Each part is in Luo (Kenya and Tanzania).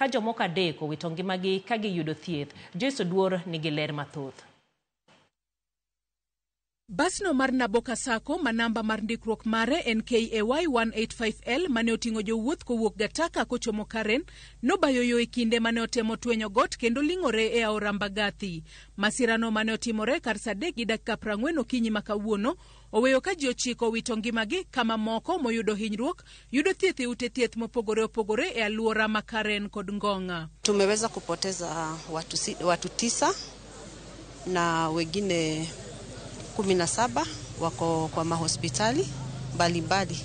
ka jomoko 3 owito ngimagi ka giyudo thieth. Joyce Oduor nigi ler mathoth. Basno mar Naboka Sacco ma namba mar ndikruok mare en KAY 185L mane oting'o jowuoth kowuok Gataka kochomo Karen nobayo yo e kinde mane otemo twenyo got kendo ling'ore e aora Mbagathi. Masirano mane otimore kar saa 3:40 okinyi ma kawuono oweyo ka ji 9 owito ngimagi kama moko moyudo hinyruok yudo thieth e ute thieth mopogore opogore e alwora ma Karen kod Ngong'. Tumeweza kupoteza watu 9 na wengine 17 wako kwa mahospitali mbalimbali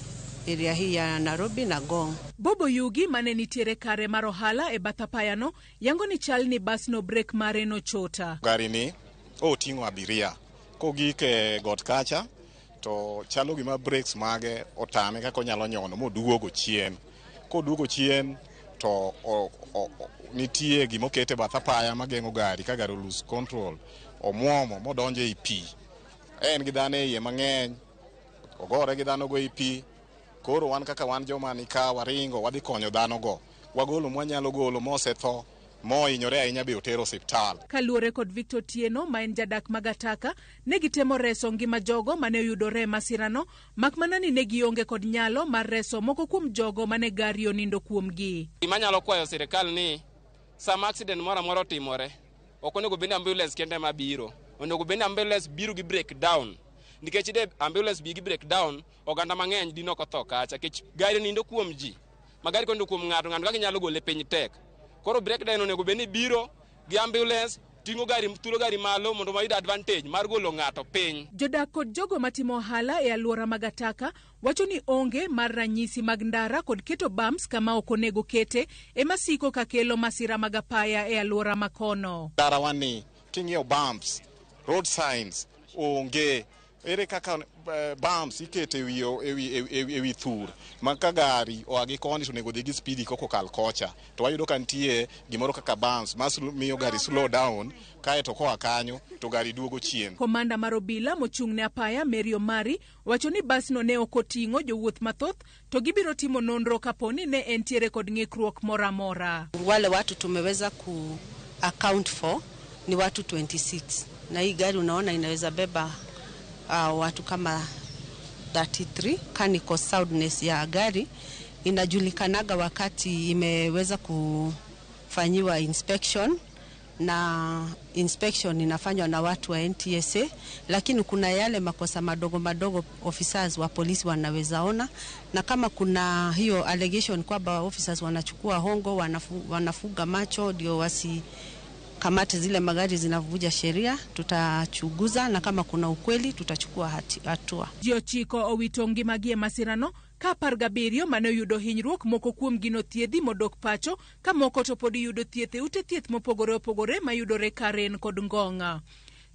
area hii ya Nairobi na Ngong. Bobo Yugi mane nitiere kare mar ohala e bath apayano yango ni chal ni bas no brek mare nochota. Gari ni oting'o abiria kogik e got kacha to chalo gima brakes mage otame kaka onyalo nyono moduogo chien. Koduogo chien to nitie gima okete bath apaya mageng'o gari ka gari lose control omuomo modonjo ei pi. En gi dhano e iye mang'eny, ogore gi dhano go ei pi. Koro wan kaka wan joma ni ka waringo wadhi konyo dhano go. Wagolo mwanyalo golo mosetho, mohinyore ahinya be otero osiptal. Kaluwore kod Victor Tieno ma en jadak ma Gataka, ne gitemo reso ngima jogo mane oyudore e masirano, mak mana ni ne gionge kod nyalo mar reso moko kuom jogo mane gari onindo kuomgi. Gima anyalo kwayo sirikal ni sama accident moro amora otimore, ok onego bed ni ambulance kende ema biro. Onego bed ni ambulance biro gi breakdown. Nikech de ambulance bi gi breakdown, oganda mang'eny dino ok otho kacha. Nikech gari nindo kuom ji. Ma gari konindo kuom ng'ato, ng'ato kaka inyalo gole piny tek. Koro breakdown onego bed ni biro gi ambulance, ting'o gari, turo gari malo mondo wayud advantage mar golo ng'ato piny. Jodak kod jogo matimo ohala e alwora ma Gataka wacho ni onge mar ranyisi mag ndara kod keto bumps kama ok onego kete ema siko ka kelo masira mag apaya e alwora ma kono. Ndara wani king'iyo bumps, road signs onge. Ere kaka bumps ikete ewi thur ma ka gari oa gi koni to onego dhi gi speed koko kal kocha, to wayudo ka nitie gimoro kaka bumps ma miyo gari slow down, kaeto koa kanyo to gari duogo chien. Komanda mar obila mochung' ne apaya Mary Omari wacho ni basno ne ok oting'o jowuoth mathoth to gibiro timo nonro kapo ni ne entiere kod ng'ikruok moro amora. Wale watu tumeweza ku account for ni watu 26 na hii gari unaona inaweza beba watu kama 33. Mechanical soundness ya gari inajulikanaga wakati imeweza kufanyiwa inspection, na inspection inafanywa na watu wa NTSA, lakini kuna yale makosa madogo madogo officers wa polisi wanaweza ona, na kama kuna hiyo allegation kwamba officers wanachukua hongo, wanafuga macho ndio wasi kamate zile magari zinavuja sheria, tutachunguza na kama kuna ukweli tutachukua hatua. Ji 9 owito ngimagi e masirano ka 17 mane oyudo hinyruok, moko kuomgi nothiedhi modok pacho ka moko to pod yudo thieth e ute thieth mopogore opogore mayudore Karen kod Ngong'.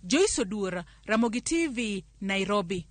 Joyce Oduor, Ramogi TV, Nairobi.